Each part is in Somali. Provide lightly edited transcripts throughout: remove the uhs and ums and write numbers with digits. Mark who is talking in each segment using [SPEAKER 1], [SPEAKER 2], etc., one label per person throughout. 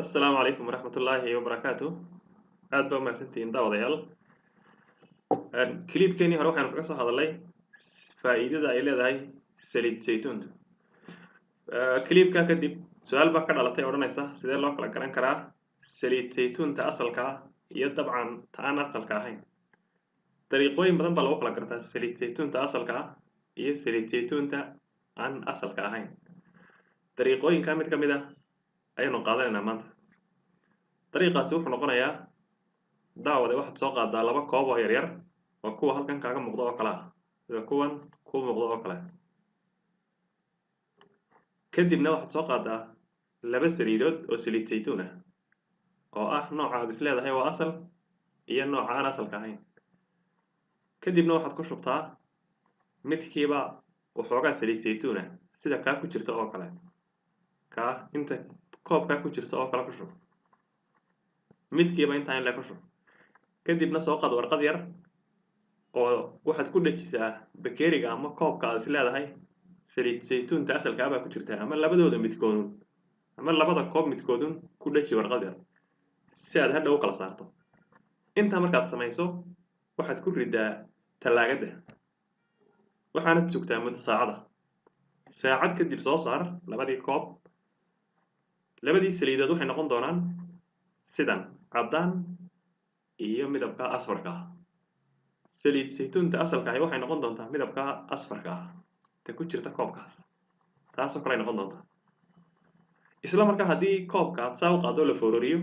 [SPEAKER 1] Assalaamu calaykum waraxmatullaahi wabarakaatu. Aad baa umahadsantihiin, daawadayaal. Clipkeenii hore waxaynu kaga soo hadalnay faa'iidada ay leedahay saliid saytuuntu. Clipka kadib su-aal baa ka dhalatay odhanaysa: sidee loo kala garan karaa saliid saytuunta asalka ah iyo dabcan ta aan asalka ahayn? Dariiqooyin badan baa lagu kala gartaa saliid saytuunta asalka ah iyo saliid saytuunta aan asalka ahayn. Dariiqooyinka mid ka mid ah ayaynu qaadanaynaa maanta. Dariiqaasi wuxuu noqonayaa, daawade, waxaad soo qaadaa laba koob oo yaryar oo kuwa halkan kaaga muuqda oo kale ah, sida kuwan kuu muuqda oo kale. Kadibna waxaad soo qaadaa laba saliidood oo saliid saytuun ah, oo ah nooca aad is leedahay waa asal iyo nooca aan asalka ahayn. Kadibna waxaad ku shubtaa midkiiba waxoogaa saliid saytuun ah, sida kaa ku jirta oo kale, kaa inta koobkaa ku jirta oo kale ku shub midkiiba, intaa in le ku shub. Kadibna soo qaad warqad yar oo waxaad ku dhejisaa bakeeriga ama koobka aad is leedahay saliid saytuunta asalkaa baa ku jirta, ama labadooda midkoodun ama labada koob midkoodun ku dheji warqad yar si aad hadhow u kala saarto. Intaa markaad samayso, waxaad ku ridaa tallaagadda, waxaanad sugtaa muddo saacada. Saacad kadib soo saar labadii koob. Labadii saliidood waxay noqon doonaan sidan: caddaan iyo midabka asfarka ah. Saliid saytuunta asalka ahi waxay noqon doontaa midabka asfarka ah, ta ku jirta koobkaas, taasoo kale ay noqon doontaa. Isla markaa haddii koobka aad saa u qaado oo la foororiyo,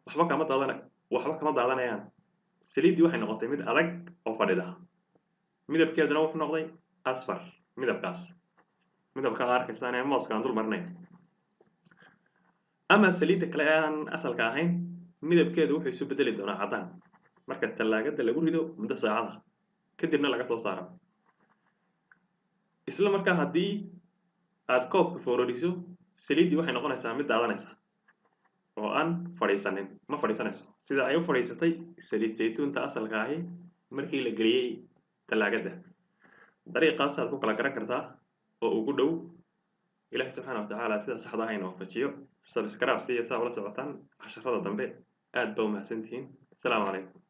[SPEAKER 1] waxba kama daadana, waxba kama daadanayaan. Saliiddii waxay noqotay mid adag oo fadhida, midabkeeduna wuxuu noqday asfar, midabkaas, midabka aad arkaysaan ee mooska aan dul marinay. Ama saliidda kale ee aan asalka ahayn midabkeedu wuxuu isu bedeli doonaa caddaan marka tallaagadda lagu rido muddo saacada, kadibna laga soo saaro. Isla markaa haddii aad koobka foororiso, saliiddii waxay noqonaysaa mid daadanaysa oo aan fadhiisanin. Ma fadhiisanayso sida ay u fadhiisatay saliid saytuunta asalka ahi markii la geliyey tallaagadda. Dariiqaasaad ku kala garan kartaa oo ugu dhow. Ilaahay subxaana watacaala sida saxda ahayna waafajiyo. Subscribe siiya saa ula socotaan casharada dambe. Aad baa umahadsantihiin. Asalaamu calaykum.